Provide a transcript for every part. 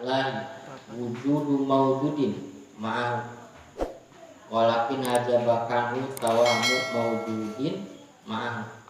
anillahi wujudu maujudin ma'ahu walakin hajabakanhu tawamu maujudin ma'ahu.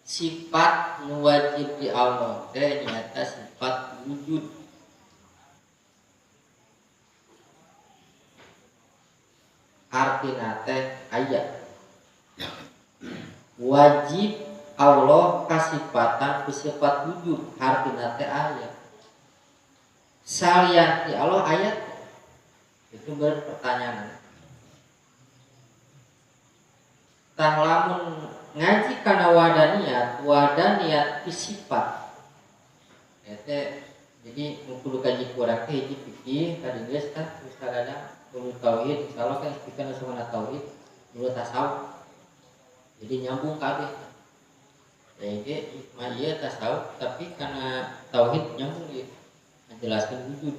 Sifat nu wajib di Allah teh nyaeta sifat wujud. Artina teh aya. Wajib Allah kasifatan ku sifat wujud, artina teh aya. Salian ti Allah aya. Itu pertanyaan. Tah lamun ngaji kana wadaniyat, wadaniyat sifat. Eta jadi kudu kaji kurang teh hiji fikih tadi geus tah geus kadang kudu tauhid, insyaallah kan fikih nu samana tauhid, kudu tasawuf. Jadi nyambung kabeh. Ya ge mah ieu tasawuf tapi kana tauhid nyambung ieu. Ngajelaskeun wujud.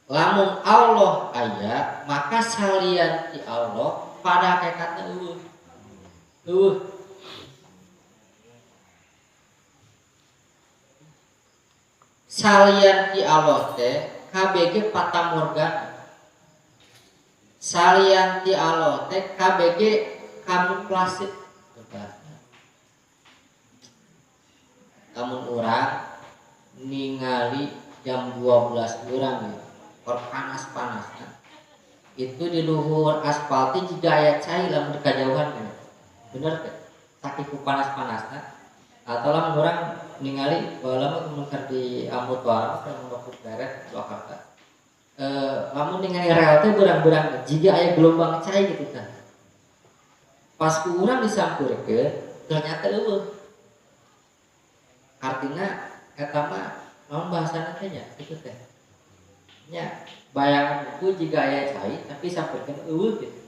Lamun Allah aya, maka salian ti Allah pada hakikatna eueuh. Eueuh. Salian ti Allah teh KBG fatamorgana. Salian ti Allah teh KBG kamuflase. Lamun urang ningali jam 12 urang ya, keur panas-panasna. Itu di luhur aspal teh jiga aya cai lamun di kajauhan kan. Bener teh? Sakitu panas-panasna. Atau lamun urang ningali baheula mah mun keur di Amutwara keur nguruk beret Jakarta. Lamun ningali rel teh berang-berang jiga aya gelombang cai gitu tah. Pas ku urang disampeurkeun ternyata eueuh. Artina eta mah naon bahasana teh nya kitu teh. Nya bayangan ku jiga aya cai tapi sampeurkeun eueuh gitu.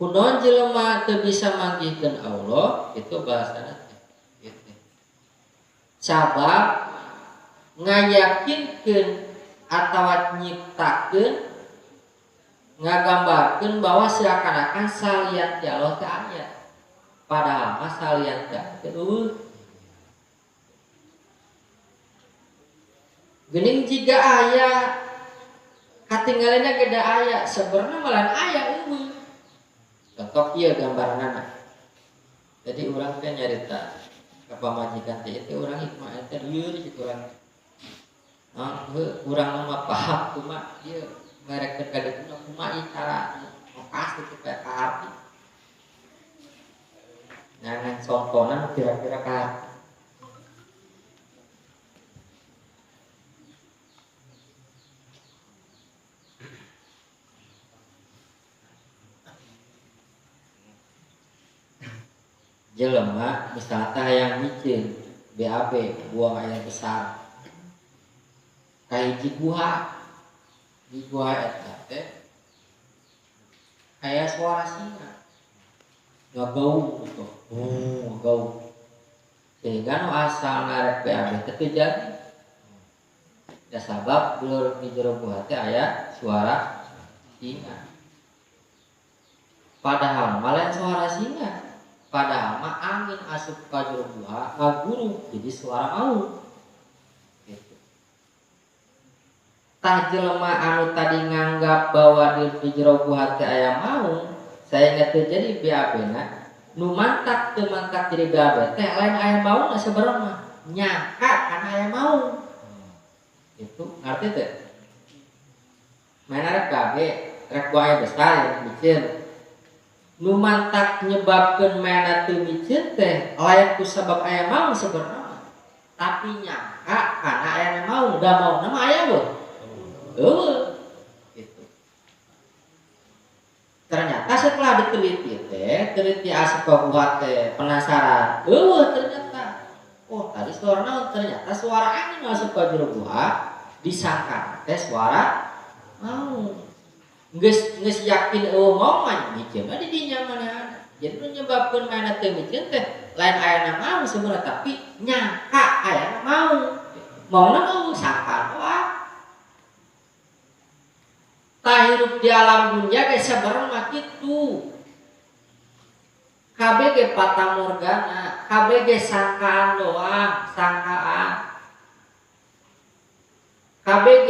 Kunaon jelema teu bisa manggihkeun Allah itu bahasana teh gitu. Sabab ngayakinkeun atawa nyiptakeun ngagambarkeun bahwa seakan-akan salian ti Allah teh aya. Padahal mah salian ti Allah teh eueuh. Geuning jiga aya katinggalina ge da aya, sebenarnya malah aya eueuh. Contoh ieu gambaranana. Jadi urang teh nyarita ka pamajikan teh itu urang hikmah teh lieur cik urang. Nah, heuh urang mah paham kumaha ieu merekeun ka ditu kumaha ieu cara ngopas gitu kayak kaharti. Ngangan contohna kira-kira kaharti. Jelema misalnya hayang micin BAB buang air besar kahiji guha di guha eta teh aya suara singa ngagaung gitu, ngagaung sehingga nu asal ngarek BAB teh teu jadi ya sabab di jero guha teh aya suara singa padahal malah suara singa padahal mah angin asup ka jero guha ngagurung jadi suara maung gitu. Tah jelema anu tadi nganggap bahwa di jero guha teh aya maung sehingga teu jadi BAB-na nu mantak teu mantak jadi BAB teh lain aya maung sebenarnya mah nyangka kana aya maung itu ngarti teh mana rek BAB rek buang air besar ya micin nu mantak nyebabkeun mana teu micin teh lain ku sabab aya maung sebenarnya tapi nyangka kana aya maung da maungna mah aya beuh eueuh gitu. Ternyata setelah diteliti teh teliti asup ka guha teh penasaran eueuh ternyata oh tadi suara naon ternyata suara angin masuk ka jero guha disangka teh suara maung. Geus geus yakin eueuh maung mah micin mah di dinya mana. Jadi nu nyebabkeun mana teu micin teh lain ayana maung sebenarnya tapi nyangka ayana maung. Mauna eueuh sangkaan doang. Tah hirup di alam dunia ge sabarang mah kitu. KBG fatamorgana, KBG sangkaan doang, sangkaan. KBG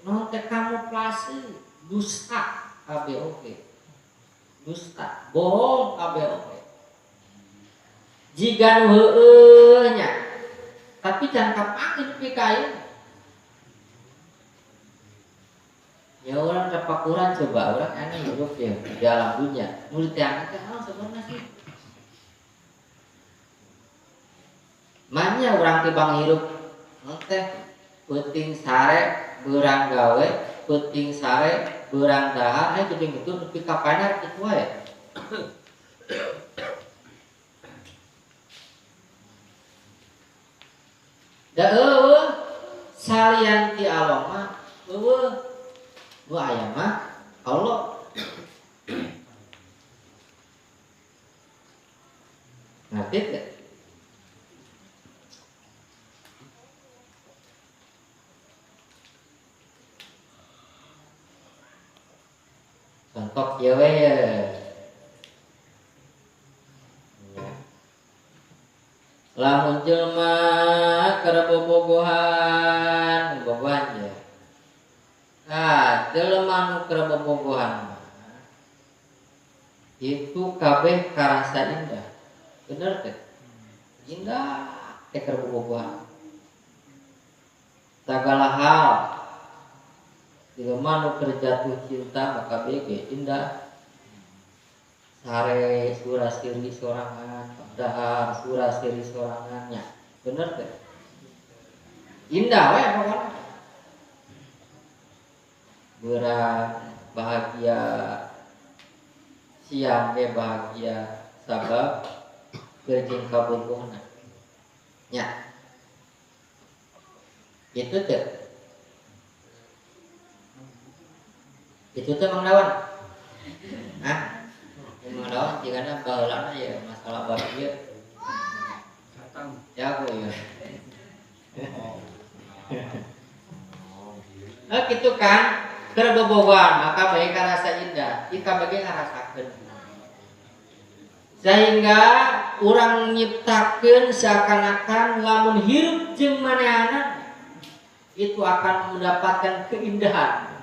non teh kamuflase, dusta KB oge. Dusta, bohong KB oge. Jiga nu heueuh nya. Tapi can kapanggih nepi ka ayeuna. Ya orang tapakuran coba orang aneh hidup ya di alam dunia. Murid yang teh naon sebenarnya sih? Manya orang tibang hirup teh peuting sare beurang gawe, peuting sare beurang dahar, aya geuning kitu nepi ka panar kitu wae. Da eueuh salian ti Allah mah eueuh. Nu aya mah Allah. Ngerti teh? Contoh kieu we. Lamun jelema keur bobogohan, bobogohan ye. Nah, jelema nu keur bobogohan itu kabeh karasa indah. Bener teh? Indah teh keur bobogohan. Sagala hal jelema nu keur jatuh cinta maka kabeh indah. Sare sura siri sorangan, dahar sura siri sorangannya. Bener teh? Indah we pokona. Beurang bahagia, siang ge bahagia sabab keur jeung kabogohna. Nya. Itu teh. Itu teh Mang Dawan. Hah? Mang Dawan jigana baheulana ya masalah bab ieu. Ya aku ya. Nah gitu kan, keur bobogohan maka bae karasa indah, ieu kabeh ngarasakeun. Sehingga urang nyiptakeun seakan-akan lamun hirup jeung manehna itu akan mendapatkan keindahan.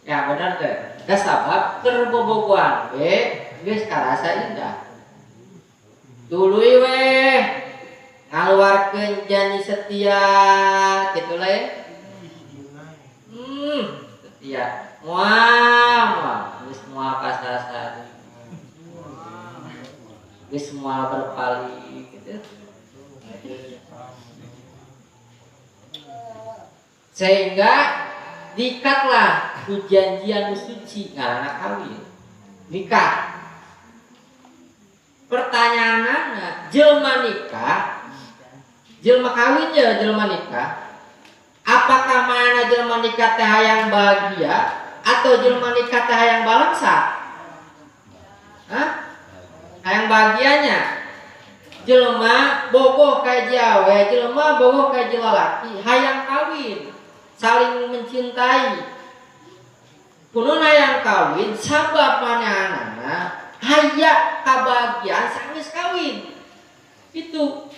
Ya benar teh. Da sabab keur bobogohan we geus karasa indah. Tuluy we ngaluarkeun janji setia kitu lah ya. Setia. Moal, geus moal kasasari. Geus moal berpaling gitu. Sehingga diikatlah perjanjian suci ngaranna kawin. Nikah. Pertanyaanna, jelema nikah, jelema kawin ya jelema nikah, apakah mana jelema nikah teh hayang bahagia atau jelema nikah teh hayang balangsa? Hah? Hayang bahagianya. Jelema bogoh ka jawe, jelema bogoh ka lalaki, hayang kawin, saling mencintai. Kuno hayang kawin sabab manehna haya kabahagiaan sanggeus kawin. Itu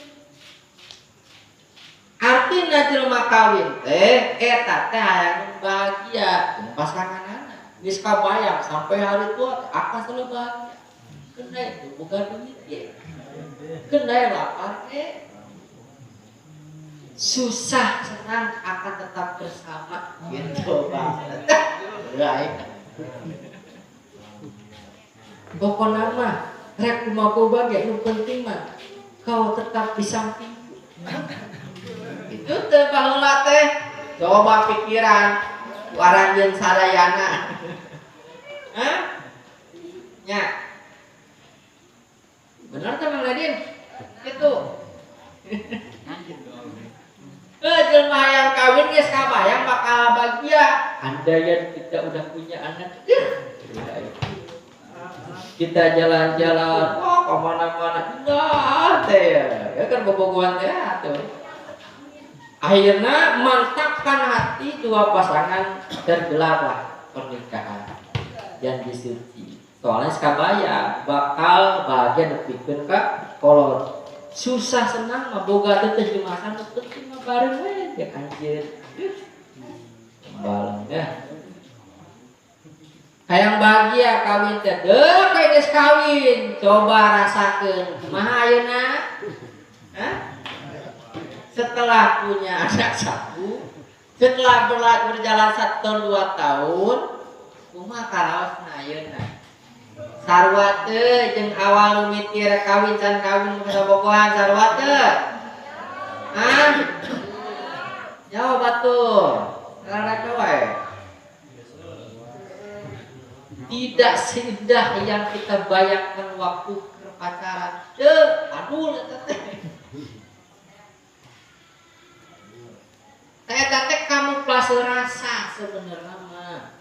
artina jelema kawin teh eta teh hayang bahagia jeung pasanganana. Geus kabayang sampai hari tua akan selalu bahagia. Kena itu bukan duit ye. Kena lapar ge. Susah senang akan tetap bersama gitu banget. Baik. Pokoknya mah rek kumaha bae nu penting mah kau tetap di sampingku. Itu teh baheula teh coba pikiran ku aranjeun sadayana. Hah? Nya. Bener teh Mang Nadin? Itu. Jelema hayang kawin geus kabayang bakal bahagia. Andaian kita udah punya anak, kita jalan-jalan, wah kemana-mana, indah teh ya kan bobogohan teh atuh. Akhirnya mantapkan hati dua pasangan tergelarlah pernikahan janji suci. Soalnya sakabaya bakal bahagia nepikeun ka kolot. Susah senang mah boga teh teh jemasan penting mah bareng we jeung anjeun. Baleng ya. Hayang bahagia kawin teh deuk we geus kawin, coba rasakeun kumaha ayeuna? Hah? Setelah punya anak satu, setelah berjalan 1 tahun 2 tahun, kumaha karaosna ayeuna? Sarua teu jeung awal mimiti rek kawin can kawin bobogohan sarua teu? Hah? Jawab atuh. Raraka wae. Tidak seindah yang kita bayangkan waktu pacaran. Teu, aduh eta teh. Eta teh kamuflase rasa sebenarnya mah.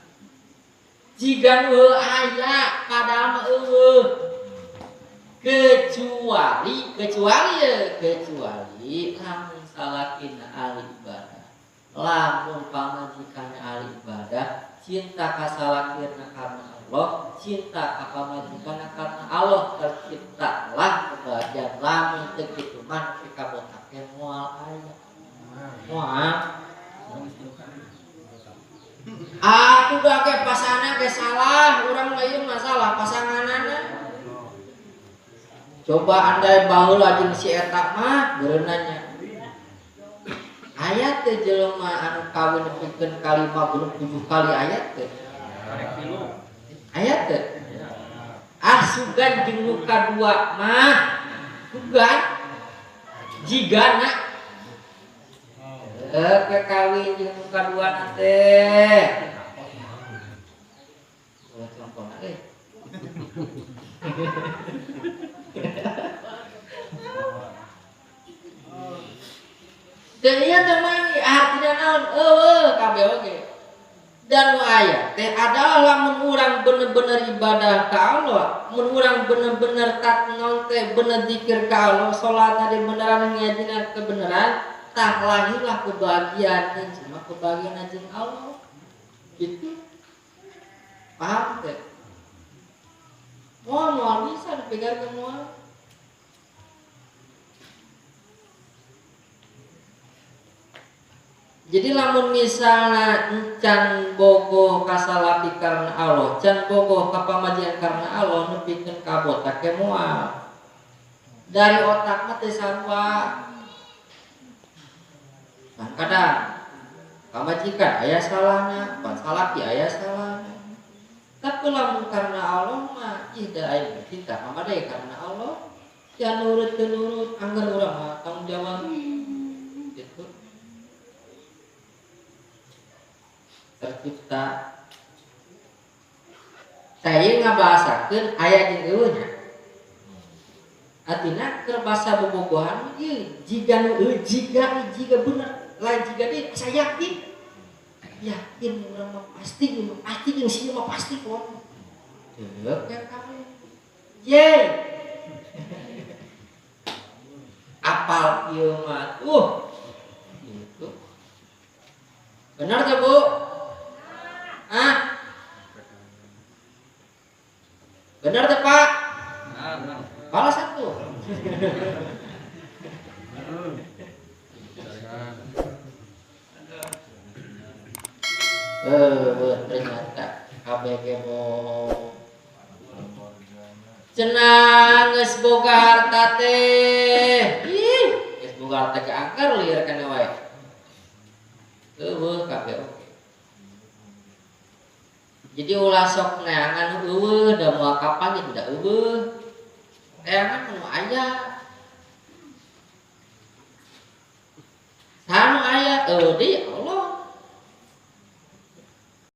Jiga nu aya padahal mah eueuh. Kecuali lamun salakina ahli ibadah. Lamun pamajikanna ahli ibadah, cinta ka salakina karena Allah, cinta ka pamajikanna karena Allah, terciptalah kebahagiaan. Lamun teu kitu mah kabotak ge moal aya. Moal. Aku gak kayak pasangan kayak salah, orang lain masalah pasanganana. Coba andai baheula jeung si eta mah berenanya. Ayat teh jelema anu kawin nepikeun ka 5 belum 7 kali ayat teh. Ayat teh. Ah sugan jeung nu kadua mah. Sugan jigana. Ke kawin jeung nu kaduana teh. Ulah contohna euy. Dan ieu teh mah artina naon? Eueuh kabeh oge. Dan nu aya teh adalah lamun urang bener-bener ibadah ka Allah, mun urang bener-bener tat naon teh bener zikir ka Allah, salatna di beneran ngajina kebenaran, tah lahirlah kebahagiaan cuma kebahagiaan jeung Allah. Gitu. Paham teh? Moal bisa dipegang moal. Jadi lamun misalnya encan bogoh kasalaki karena Allah, can bogoh ka pamajikan karena Allah, nepikeun ka botak ge moal. Dari otak mah teu sarua. Nah, kadang pamajikan aya salahna, pan salaki aya salahna. Tapi lamun karena Allah mah ih da aing cinta ka made karena Allah. Ya nurut teu nurut angger urang mah tanggung jawab. Gitu. Tercipta. Saya ngabahasakeun aya jeung eueuh nya. Artina keur basa bobogohan ieu jiga nu eueuh jiga jiga bener lain jiga deui saya yakin. Yakin urang mah pasti ieu mah pasti jeung si ieu mah pasti pon. Deuk ya kamu. Ye. Apal ieu mah tuh. Gitu. Benar teh, Bu? Ah? Benar tuh Pak? Benar. Balas satu. Ternyata KBG mau cenah geus boga harta teh. Ih, geus boga harta ke angker lieur kana wae. Eueuh kabeh oke. Jadi ulah sok neangan eueuh da moal kapan ge da eueuh. Neangan nu aya. Sanu aya eueuh deui